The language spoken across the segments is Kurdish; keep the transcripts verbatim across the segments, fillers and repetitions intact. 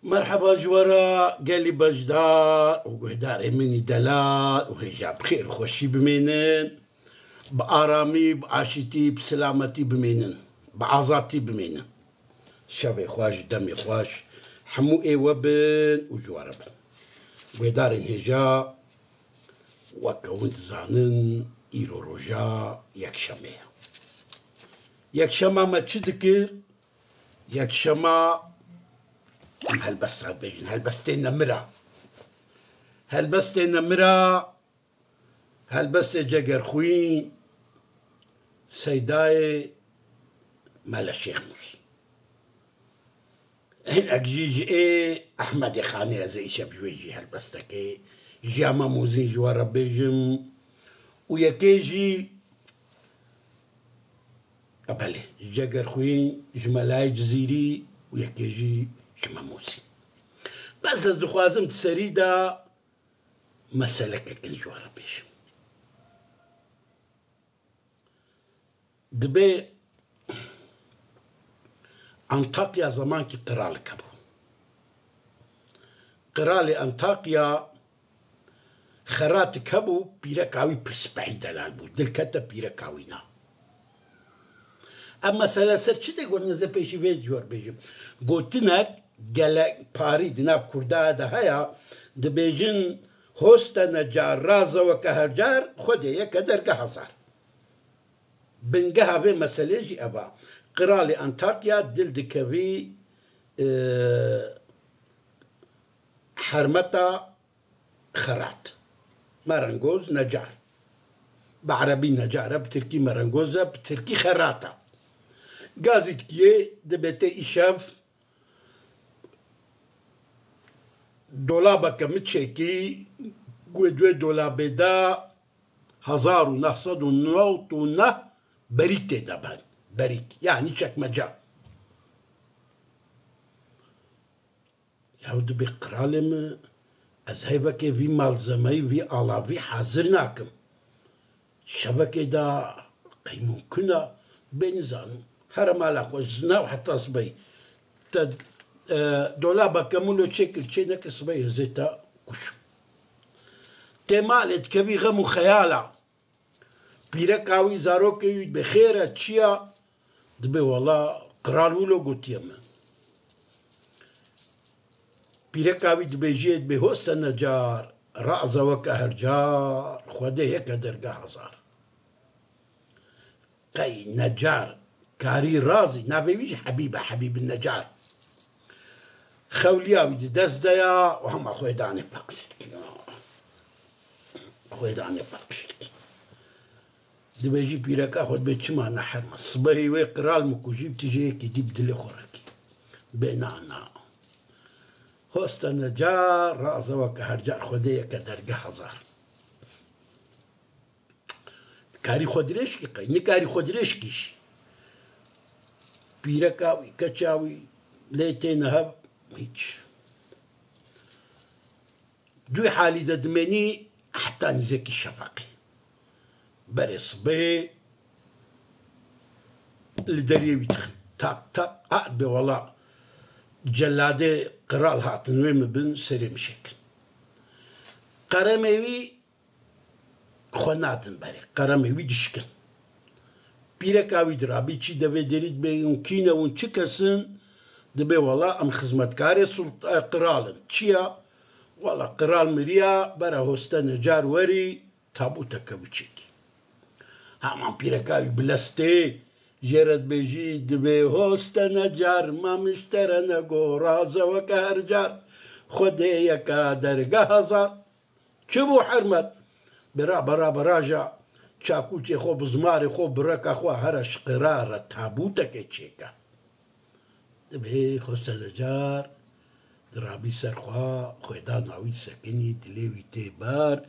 Merheba ji we re gelî beşdar û guhdarê min î delal û hêja bi xêr û xweşî bimînin. Bi aramî, bi aşîtî, bi silametî bimînin. Bi azadtî bimînin. Şevê xweş, demê xweş. Hemû ê we bin û ji we re bin. Guhdarên hêja, weke hûn dizanin, îro roja yekşemê ye. Yekşema me çi dikir? Yekşema em helbest re dibêjin. Helbestê nemira. Helbestê nemira, helbestê Cegerxwîn, Seydayê Mele Şêxmûs. Hinek jî ji ê Ehmedê Xanê ez ê îşev ji wê jî helbestekê ji Hema Mozîn ji we re bêjim û yekê jî, e, belê, ji Cegerxwîn, ji Melayê Cizîrî û yekê jî ji Hema Mozîn. Bes ez dixwazim di serî de meselekek ji we re bêjim. Dibê Antakya zemankî qiralik hebû. Qiralê Antakya xeratik hebû, pîreka wî pir spehî delal bû. Dil kete pîreka wî na. Em mesele ser çi tê gotin, ez ê pêşî vê jor bêjim. Gotinek gelek parî di nav Kurda de heye, dibêjin, hoste necar, raze weke her car, Xwedê yeke derge hezar. Bingeha vê meselê jî ev a. Qiralê Antakya dil dikevî, e, hermeta xerat. Merengoz necar. Bi erebî necar e, bi tirkî merengoz e, bi tirkî xerat e. Gazî dikiyê, dibê tê îşev dolabeke min çêkî, wê di wê dolabê de hezar û neh sed û newt û neh berîk tê de ben. Berîk, yanî çekmece. Yaw dibê qiralê min, ez heyvekê vî malzemeyî, vî alavî hazir nakim. Şevekê de qey mumkin e, bê nizanim. Here mala xwe ji nav heta sibehî. Te, e, dolabeke min lo çêkir, çê nekir, sibehî ez ê te kuşim. Tê malê dikevî xem û xeyala. Pîreka wî, zarokê wî dibê xêr e, çi ya? Dibê wela qral wilo gotiye min. Pîreka wî dibêjiyê, dibê hoste necar, raze weke her car, Xwedê yeke derge hezar. Qey necar karî razî, navê wî jî Hebîb e, Hebîb Necar. Xewliya wî di dest de ya û hema xwe danê paqij dikî. Xwe danê paqij dikî. Dibêjî pîreka xwe dibê çima neherme. Sibehî wê qral min kujî, bi tijê yekî dî bi dilê xwe re kî. Bê na, na. Hoste necar, raze weke her car, Xwedê yeke derge hezar. Karî xwe dirêj kî qey, nikarî xwe dirêj kî jî. Pîreka wî, keça wî lê têne hev, hîç. Di wî halî de dimênî heta nîzekî şefeqê. Berê sibê li deriyê wî dixin. Tak, tak, a, dibê wela celadê qral hatin wê min bin, serê min şêkin. Qeremê wî xwe nadin berê, qeremê wî dişkin. Pîreka wî dirabî çî devê derî dibê, hûn kî ne, hûn çi kes in? Dibê wela em xizmetkarê sulta-, e, qral in. Çi ya? Wela qral miriya, bere hoste necar werî, tabûteke biçik. Heman pîreka wî bilestê, jê re dibêjî, dibê hoste necar, mamiş tere nego, raze weke her car, Xwedê yeke derge hezar. Çi bû hermet? Bira, bira, biraja çakûçê xwe, bizmarê xwe, bireka xwe here ji qira re tabûtekê çêke. Dibê hoste necar dirabî ser xwe, xwêdana wî disekinî, dilê wî tê ber,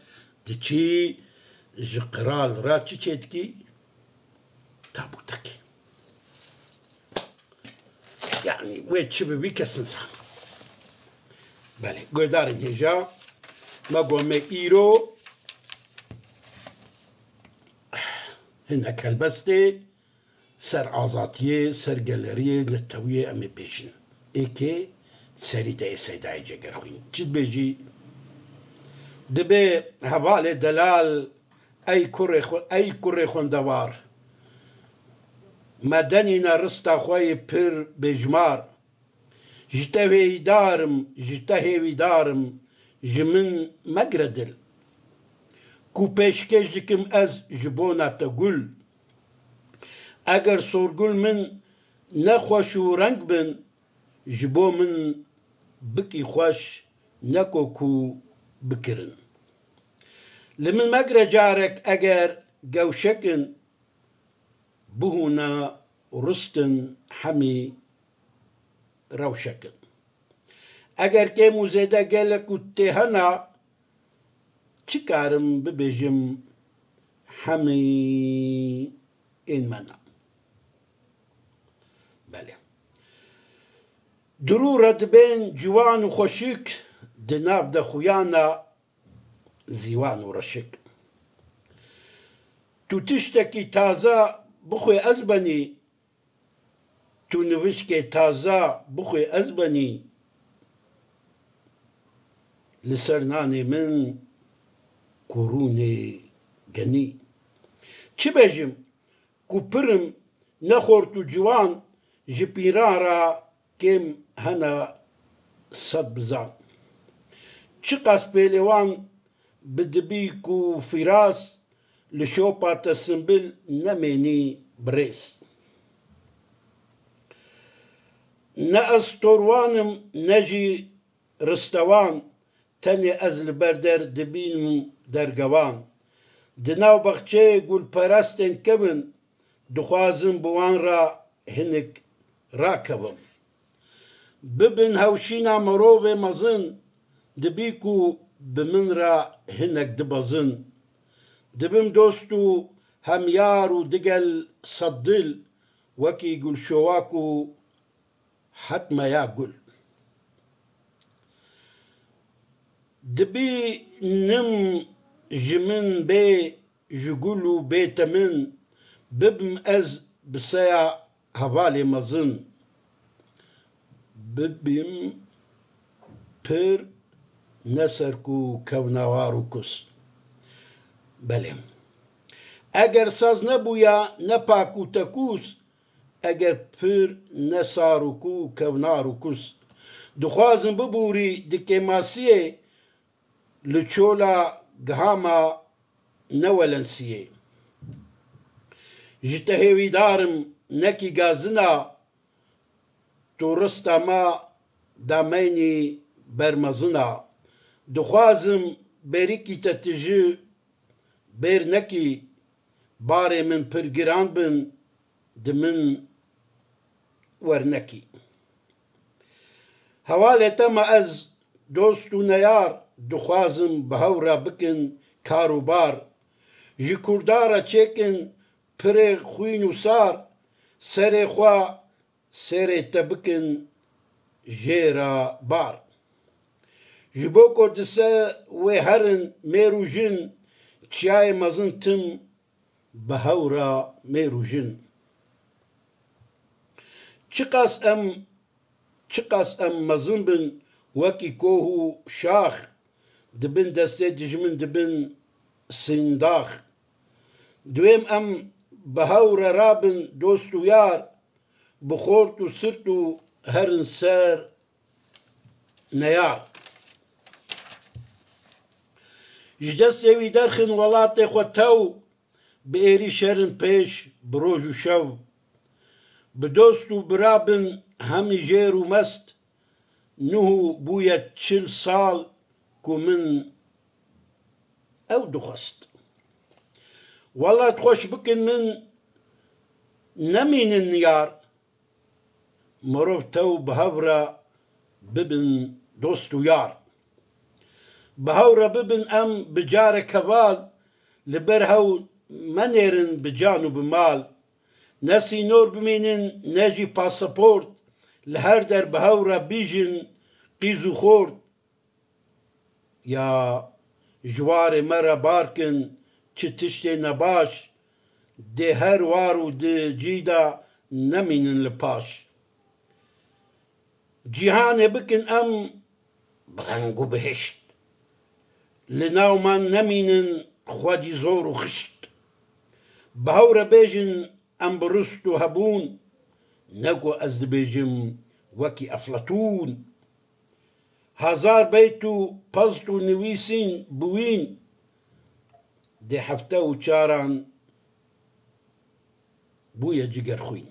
diçî ji qiral re çi çêdikî? Tabûtekê. Yanî wê çi bibî kes nizan. Belê, guhdarên hêja, me got me îro hinek helbestê ser azadiyê, ser geleriyê, netewiyê em ê bêjin. Êkê Serî de yê Seydayê Cegerxwîn. Çi dibêjî? Dibê hevalê delal, ey kurê xwe-, ey kurê xwendewar. Me denîne rista xwe yê pir bêjmar. Ji te hêvîdar im, ji te hêvîdar im, ji min megire dil. Ku pêşkêş dikim ez ji bona te gul. Eger sorgul min ne xweş û reng bin, ji bo min bikî xweş, ne ko ku bikirin. Li min megire carek eger gewşek in, bihûne rist in hemî rewşek in. Eger kêm û zêde gelek û tê hena, çi karim bibêjim hemî ên me ne. Belê. Dirû re dibên ciwan û xweşik, di nav de xuyana zîwan û reşik. Tu tiştekî taze bixwê ez benî, tu nivişkê taze bixwê ez benî, li ser nanê min kurûnê genî. Çi bêjim? Ku pir im, ne xort û ciwan, ji pîran re kêm hene sed bizan. Çiqas pêlêwan bi dibî ku fîraz, li şopa te simbil nemênî birêz. Ne ez torwan im, ne jî ristewan, tenê ez li ber der dibînim dergewan. Di nav baxçeyê gulperestên kevin, dixwazim bi wan re hinek rakevim. Bibin hewşîna mirovê mezin, dibî ku bi min re hinek dibezin. Dibim dost û hemyar û digel seddil, wekî gulşowak û hetmeya gul. Dibînim ji min bê ji gul û bê temin, bibim ez bi seya hevalê mezin. Bibim pir ne serk û kevna war û kus. Belê. Eger saz nebûya ne pak û tekûz, eger pir ne sar û ku kevnar û kus. Dixwazim bibûrî di kêmasiyê, li çola gihama ne welensiyê. Ji te hêvîdar im, nekî gazina, tu rista me dameynî bermezina. Dixwazim berîkî te tiji bêr nekî, barê min pir giran bin, di min wernekî. Hevalê te me ez, dost û neyar, dixwazim bi hev re bikin kar û bar. Ji Kurda re çêkin pirê xwîn û sar, serê xwe serê te bikin jê re bar. Ji bo ku di ser wê herin mêr û jin, çiyayê mezin tim bi hew re mêr û jin. Çiqas em, çiqas em mezin bin wekî koh û şax, di bin destê dijmin dibin sindax. Divêm em bi hew re rabin dost û yar, bi xort û sirt û herin ser neyar. Ji destê wî derxin welatê xwe tew, bi êrî şerin pêş bi roj û şev. Bi dost û bira bin hemî jêr û mest, nuh û bûye çil sal ku min ew dixwest. Welat xweş bikin min nemînin yar, mirov tew bi hev re bibin dost û yar. Bi hev re bibin em bi careke heval, li ber hew menêrin bi can û bi mal. Ne sînor bimînin, ne jî pasaport, li her der bi hev re bîjin qîz û xort. Ya ji warê me re bar kin çi tiştê nebaş, dê her war û di cî de nemînin li paş. Cîhanê bikin em bi reng û bihişt. Li nav me nemînin xwedî zor û xişt. Bi hew re bêjin em bi rist û hebûn, ne ku ez dibêjim wekî Eflatûn. Hezar beyt û pezl û nivîsîn bi wîn, dê hefte û çaran bûye cigerxwîn.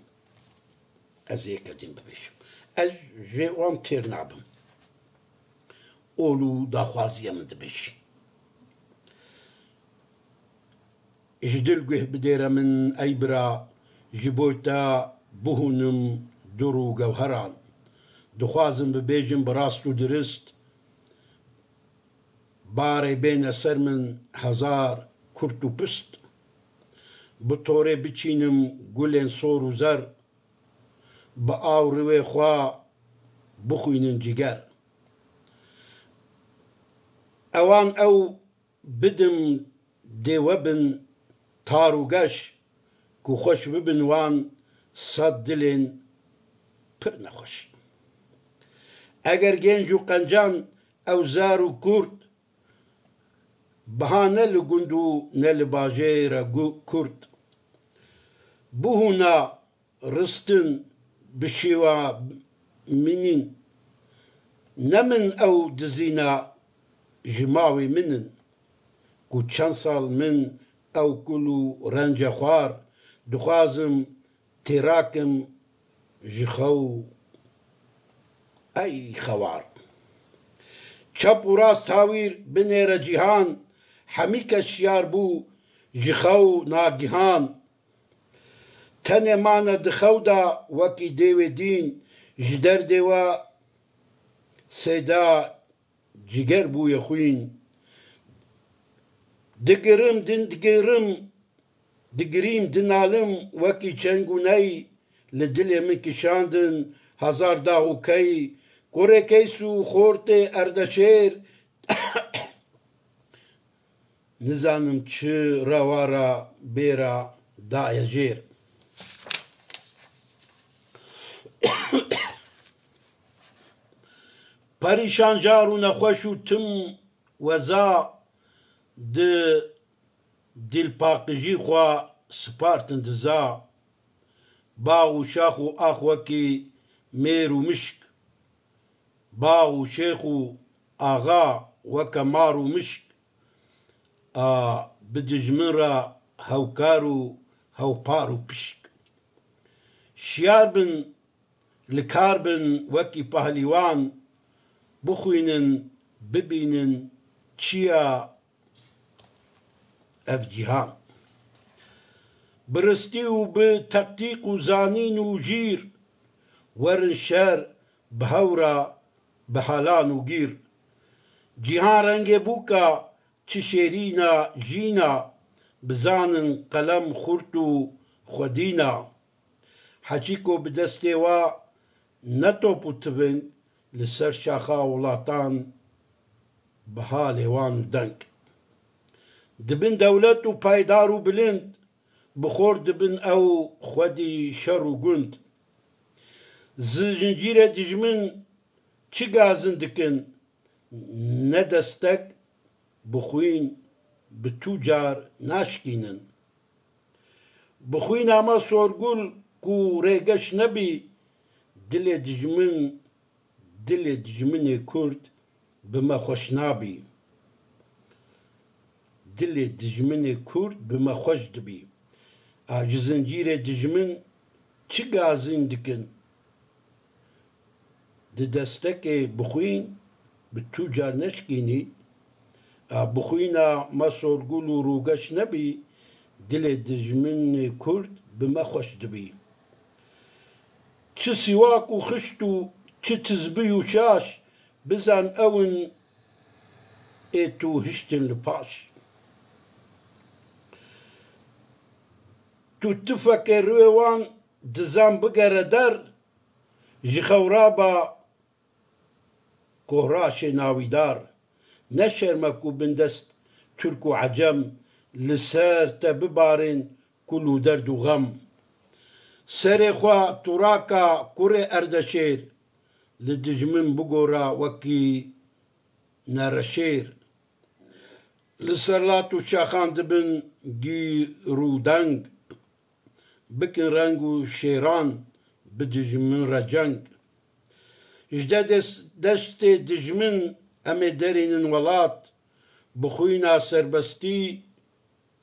Ez ê yeke din bibêjim. Ez jê wan têr nabim. Ol û daxwaziya min dibêjî. Ji dil guh bidêre min ey bira, ji bo te bihûnim dur û gewheran. Dixwazim bibêjim bi rast û dirist, barê bêne ser min hezar kurt û pist. Bi torê biçînim gulên sor û zer, bi aw riwê xwe bixwînin ciger. Ewan ew bidim dê we bin tar û geş, ku xweş bibin wan sed dilên pir nexweş. Eger gênc û qencan ew zer û kurt, biha ne li gund û ne li bajêr e gu-, kurt. Bihûna ristin bi şêwa min in. Ne min ew dizîna ji mawê min in, ku çend sal min ew kul û rence xwar, dixwazim têrakim ji xew. Ey xewar! Çep û rast hawîr binêre cîhan, hemî kes şiyar bû ji xew nagihan. Tenê mane di xew de wekî dêwê dîn, ji derdê we sêda ciger bûye xwîn. Digirim, din digirim, digirîm, dinalim wekî çeng û ney, li dilê min kişandin hezar dax û key. Kurê Keys û xortê Erdeşêr, nizanim çi rewa re bêra daye jêr. Perîşan jar û nexweş û tim weza di dilpaqijî xwe spartin diza. Bax û şax û ax wekî mêr û mişk. Bax û şêx û axa weke mar û mişk. A, bi dijmin re hewkar û hewpar û pişk. Şiyar bin, li kar bin wekî pahlîwan, bixwînin, bibînin çi ya ev cîhan. Bi ristî û bi tektîk û zanîn û jîr, werin şer bi hew re bi helan û gîr. Cîhan rengê bûka çi şêrîna jîna, bizanin qelem xurt û xwedîna. Heçîko bi destê we ne top û tiving, li ser şaxa welatan bi halê wan û deng. Dibin dewlet û paydar û bilind, bi xort dibin ew xwedî şer û gund. Zi-, zincîrê dijmin çi gazin dikin, ne destek bi xwîn bi tu car naşkînin. Bi xwîna me Sorgul ku rêgeş nebî, dilê dijmin, dilê dijminê Kurd bi me xweş nabî. Dilê dijminê Kurd bi me xweş dibî. A ji zincîrê dijmin çi gazîn dikin? Di destekê bixwîn bi tu car neşkînî, a bixwîna me Sorgul û rûgeş nebî, dilê dijminê Kurd bi me xweş dibî. Çi sîwak û xişt û çi tizbî û şaş, bizan ew in ê tu hiştin li paş. Tu tifekê rûyê wan dizan bigere der, ji xew raba kohraşê nawîdar. Ne şerm e ku bindest Tirk û Ecem li ser te bibarên kul û derd û xem. Serê xwe tu raka kurê Erdeşêr, li dijmin bigora wekî nereşêr. Li ser lat û şaxan dibin gîr û deng, bikin reng û şêran, bi dijmin re ceng. Ji de des-, destê dijmin em ê derînin welat, bi xwîna serbestî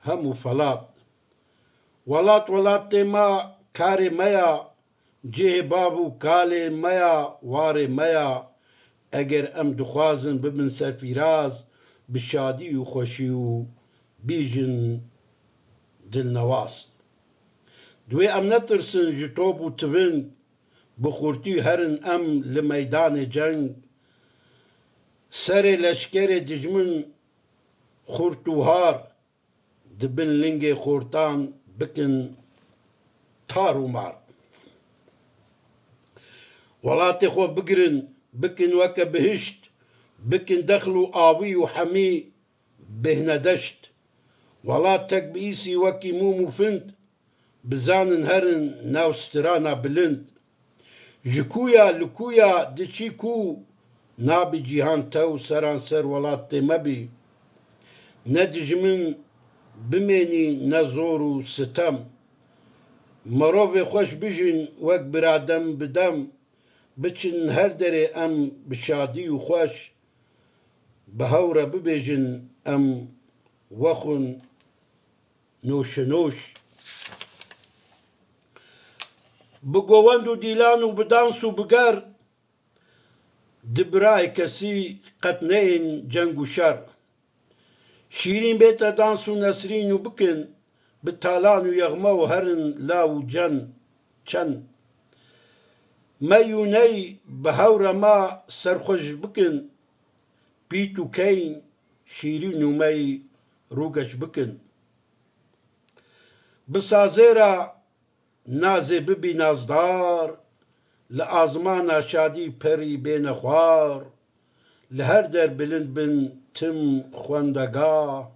hem û felat. Welat welatê me, karê me ya, cihê bav û kalê me ya, warê me ya. Eger em dixwazin bibin serfîraz, bi şadî û xweşî û bîjin dilnewaz. Divê em netirsin ji top û tivin, bi xurtî herin em li meydanê ceng. Serê leşkerê dijmin xurt û har, di bin lingê xortan bikin tar û mar. Welatê xwe bigirin, bikin weke bihişt, bikin dexl û awî û hemî bêhne deşt. Welat tek bi îsî wekî mûm û find, bizanin herin nav strana bilind. Ji ku ya, li ku ya, diçî ku, nabî cîhan tew seranser welatê me bî. Ne dijmin bimênî, ne zor û sitem. Mirovê xweş bijîn wek biradem bi dem, biçin her derê em bi şadî û xweş, bi hew re bibêjin em wexwin noşenoş. Bi govend û dîlan û bi dans û bi ger, di birayê kesî qet neyên ceng û şer. Şîrîn bête dans û nesrîn û bikin, bi talan û yexma û herin law û cen, çen. Mey û ney bi hew re ma serxweş bikin, pît û keyn şîrîn û mey rûgeç bikin. Bi sazê re nazê bibî nazdar, li azmana şadî perî bêne xwar, li her der bilind bin tim xwendegah,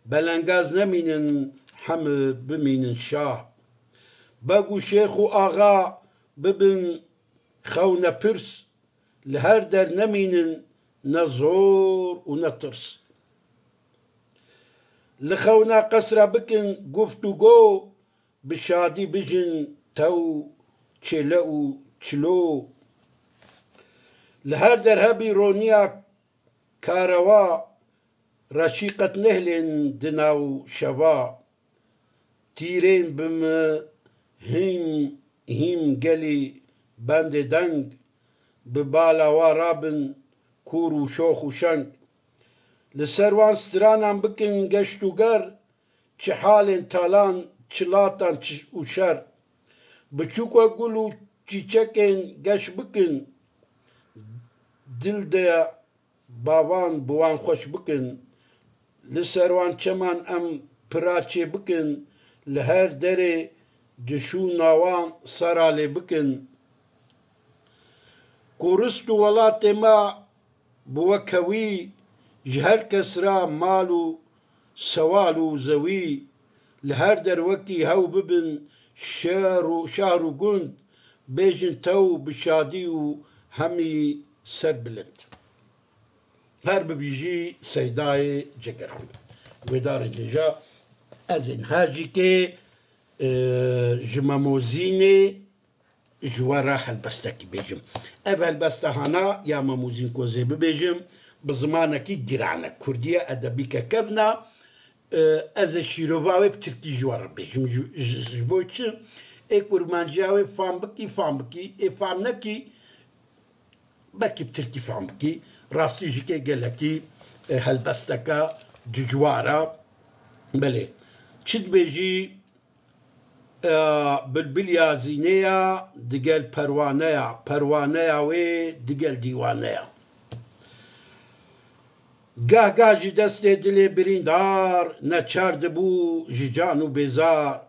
belengaz nemînin hemi bimînin şah. Beg û şêx û axa bibin xewnepirs, li her der nemînin ne zor û ne tirs. Li xewna qesra bikin guftûgo, bi şadî bijin tew çêle û çilo. Li her der hebî roniya karewa, reşî qet nehlên di nav şeva. Tîrên bi mi hîm hîm gelî bendê deng, bi bala wa rabin kûr û şox û şeng. Li ser wan stranan bikin geşt û ger, çi halên talan, çi latan, çi û şer. Bi çûka gul û çîçekên geş bikin, dil de bavan bi wan xweş bikin. Li ser wan çeman em pira çê bikin, li her derê cişûna wan sera lê bikin. Ku rist û welatê me bi wekewî, ji her kes re mal û sewal û zewî, li her der wekî hew bibin şer û şahr û gund, bêjin tew bi şadî û hemî serbilind. Her bibîjî Seydayê Cegerxwîn. Guhdarên hêja, ez ên Hacîkê, e, ji Memozînê ji we re helbestekî bêjim. Ev helbesta hana ya Memozîn ku ez ê bibêjim, bi zimanekî giran e. Kurdî ye, edebîke kevn e. E, ez ê şîrova wê bi tirkî ji we re bêjim. Ji, ji, ji bo çi? Ê kurmanciya wê fam bikî, fam bikî. Ê fam nekî, belkî bi tirkî fam bikî. Rastî jî kê gelekî, e, helbesteke dijwar e. Belê. Çi dibêjî? E, bilbiliya zîneya digel perwaneya, perwaneya wê digel dîwaneya. Gah gah ji destê dilê birîndar, neçar dibû ji can û bêzar.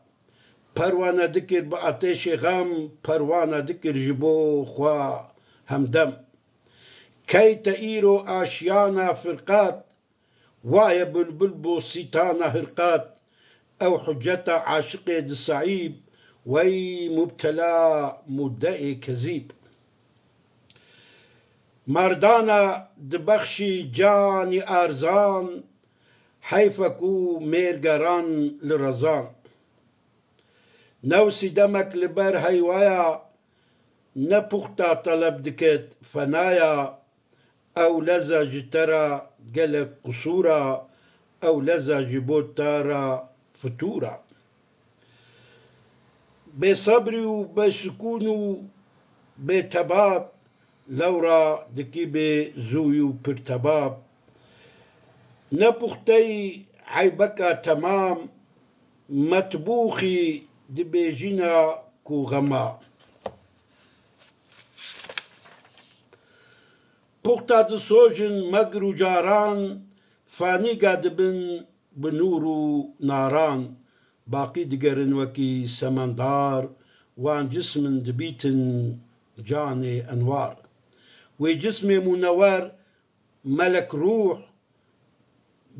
Perwane dikir bi ateşê xem, perwane dikir ji bo xwe hemdem. Key te îro aşiyana firqat, waye bulbul bo sîtana hirqat, ew huceta aşiqê di saîb, wey mubtela muddeê kezîb. Merdana dibexşî canî erzan, heyfe ku mêr geran li rezan. Newsî demek li ber heywa ya, ne puxta teleb diket fena ya, ew leza ji te re gelek qusûr a, ew leza ji bo te re fitûr a. Bêsebrî û bêsukûn û bêtebab, lewra dikî bê zûyî û pir tebab. Ne puxteyî eybeka temam, metbûxî dibêjîna ku xema. Puxta disojin megr û caran, fanîga dibin bi nûr û naran, baqî digerin wekî semendar, wan cismin dibîtin canê enwar. Wê cismê mûnewer, melek rûh,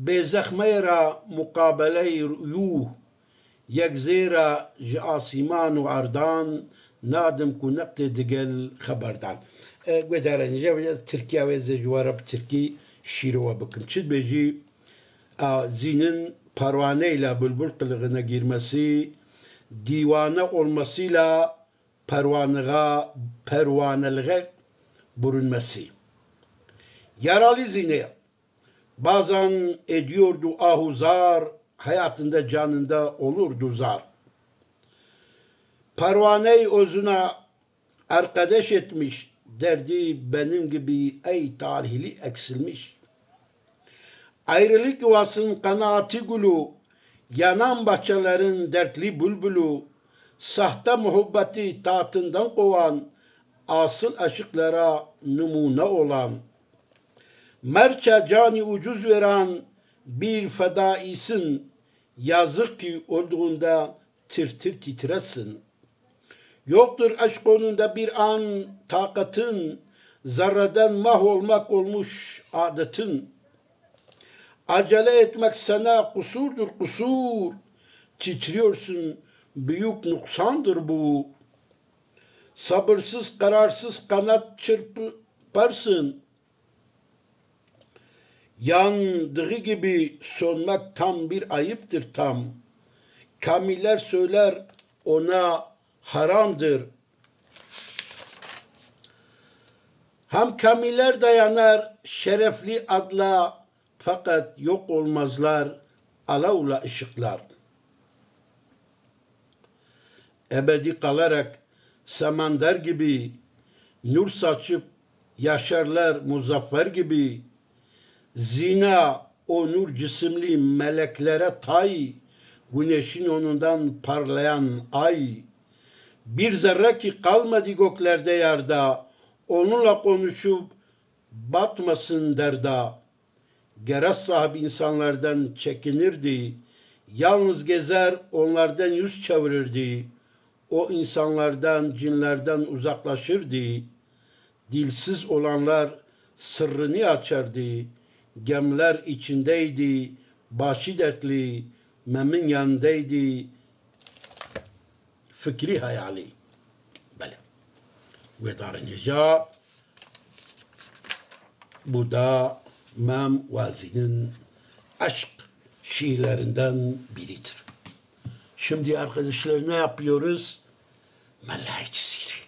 bê zexmeyê re muqabeleyê yûh, yek zêra ji asîman û erdan, nadim ku neqtê digel xeberdan. E, guhdarên, je Tirkiya wê zê ji we re bi tirkî şîrê we bikim. Çi dibêjî? A, zînin perwaneyla bulbul qiliğine girmesi, dîwane olmasıyla perwaniga-, perwaneliğe bürünmesi. Yaralı zîne, bazan ediyordu ahu zar, hayatında canında olurdu zar. Pervaneyi özüne arkadaş etmiş, derdi benim gibi ey talihli eksilmiş. Ayrılık yuvasın kanaati gülü, yanan bahçelerin dertli bülbülü, sahte muhabbeti tahtından kovan, asıl aşıklara numune olan. Merça cani ucuz veren bir fedaisin, yazık ki öldüğünde tir tir titresin. Yoktur aşk önünde bir an takatın, zerreden mah olmak olmuş adetin. Acele etmek sana kusurdur kusur, titriyorsun, büyük noksandır bu. Sabırsız, kararsız kanat çırparsın. Yandığı gibi sönmek tam bir ayıptır tam. Kamiller söyler, ona haramdır. Hem kamiller dayanar şerefli adla, fakat yok olmazlar alavla ışıklar. Ebedi kalarak semander gibi nur saçıp yaşarlar muzaffer gibi. Zina o nur cisimli meleklere tay, güneşin onundan parlayan ay. Bir zerre ki kalmadı göklerde yarda, onunla konuşup batmasın derda. Gerek sahibi insanlardan çekinirdi. Yalnız gezer, onlardan yüz çevirirdi. O insanlardan, cinlerden uzaklaşırdı. Dilsiz olanlar sırrını açardı. Gemiler içindeydi, başı dertli, Memin yanındaydı. Fikri hayali. Belê. Guhdarên hêja, bu da Mem Wazî'nin aşk şiirlerinden biridir. Şimdi arkadaşlar ne yapıyoruz? Mela Cizîrî.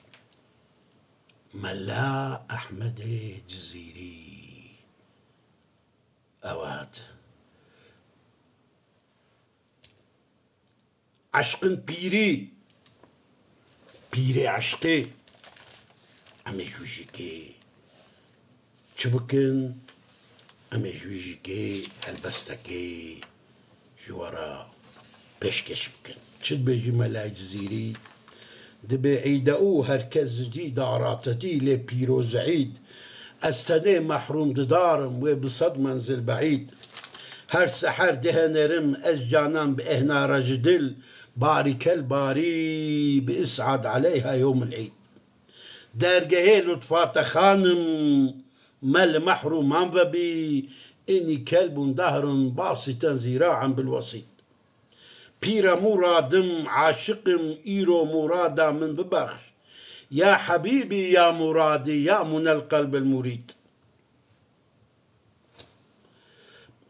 Mela Ehmedê Cizîrî. Evet. Eşqin pîrî, pîrê eşqê, em ê ji wî jî kê çi bikin? Em ê ji wî jî kê helbestekê ji we re pêşkêş bikin. Çi dibêjî Mela Cizîrî? Dibê îde û her kes ji cî de aratetî, lê pîroz îd. Ez tenê mehrûm didarim, wê bi sed menzil beîd. Her seher dihenerim ez canan bi ehna re ji dil, barîkel barî bi is'ad aleyha yewmil îd. Dergehê lutfa te xanim, me li mehrûman vebî, înî kelb û dahr in, basî ten zîraen bil wesît. Pîre mûradim, aşiqim, îro mûrada min bibexş. يا حبيبي يا مرادي يا منى القلب المريد.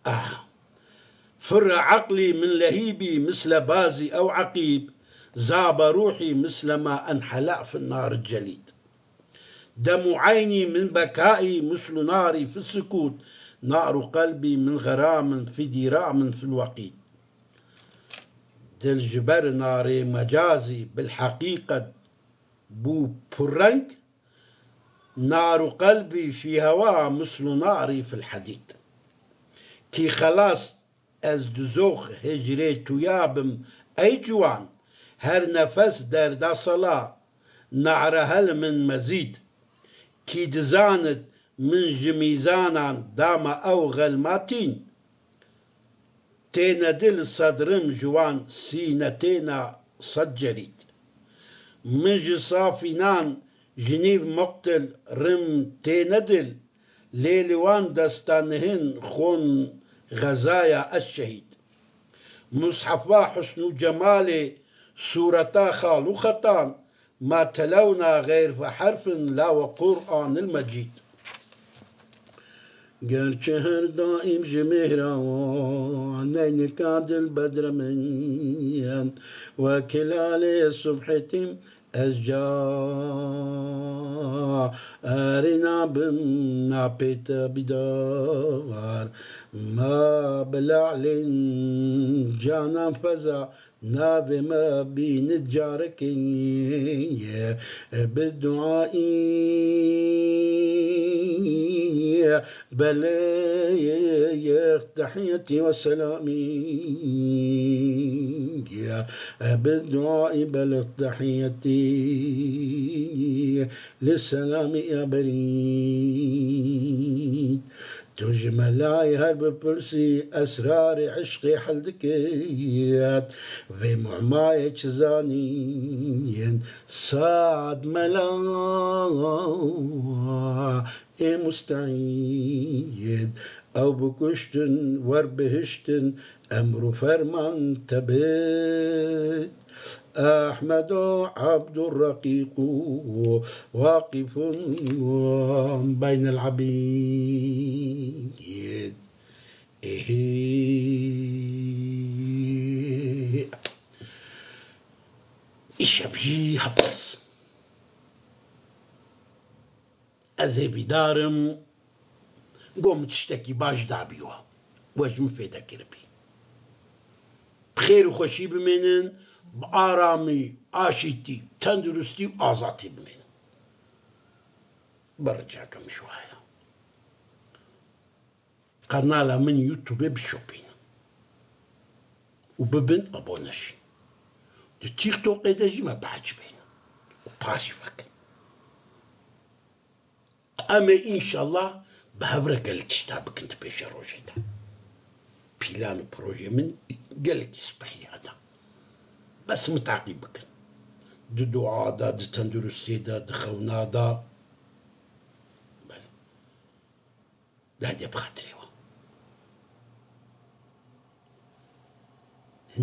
آه. فر عقلي من لهيبي مثل بازي أو عقيب، ذاب روحي مثل ما انحلى في النار الجليد. دم عيني من بكائي مثل ناري في السكوت، نار قلبي من غرام في ضرام في الوقيد. Dil ji ber narê mecazî bilheqîqet bû purreng, nar û qelbî fî hewa mislu narî fil hedîd. Kî xelas ez di zox hicrê tu ya bim ey ciwan, her nefes derda sela, nare hel min mezîd. Kî dizanit min ji mîzanan dama ew xelmatîn, têne dil sed rim ji wan sîne têna sed cerîd. Min ji safînan ji nîv muqtil rim têne dil, lê li wan desta nihin xon xezaya ez şehîd. Mushefa husn û cemalê sûreta xal û xetan, ما تلونا غير فحرف لا وقرآن المجيد. Gerçi her daîm ji mêhra wan neynika dil bedre min, wek hilalê subhê tîm ez carî nabim napê te bîdar. Ma bi le'lên canan feza Navê me bînit carekê bi duayî, belê tehiyetî ve selamî, bi duayî belê tehiyetî li selamî ya berî. Tu ji me layê her bipirsî, esrarê eşqê hel dikit. Vê mumayê çi zanîn, sad mela ê musteîd. Ew bikuştin, wer bihiştin, emr û ferman te bit. Ehmedo Ebdurreqîq û Waqîfun beynel ebîd. Êhî. Îşev jî hebas. Ez ê bîdarim, got min tiştekî baş dabî we. We ji min fêde kiribî. Bi xêr û xweşî bimênin, bi aramî, aşîtî, tenduristî û azadî bimênin. Bi ricake min ji we heye. Kanala min YouTube bişopînin û bibin abone jî. Di TikTokê de jî me biecibînin û parî vekin. Em ê înşallah bi hev re gelek tişta bikin di pêşerojê de. Pîlan û projeyê min gelekî spehî hene. Bes min taqîb bikin. Di dua de, di tenduristiyê de, di xewna de. Belê. Derdê bi xatirê we.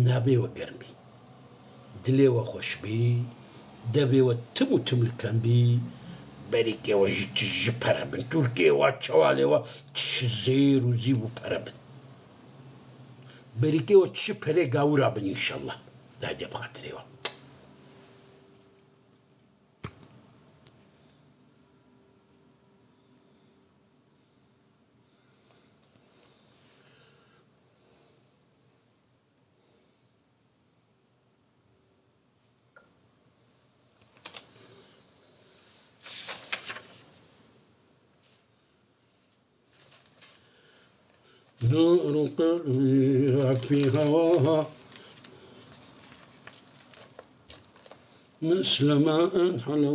Navê we germ bî. Dilê we xweş bî. Devê we tim û tim li kem bî. Berîkê we ji çi ji pere bin. Tirkê we, çewalê we çi zêr û zîv û pere bin. Berîkê we çi perê gawira bin înşallah. Derdê bi xatirê we. نور قلبي في هواها مثل ما انحلى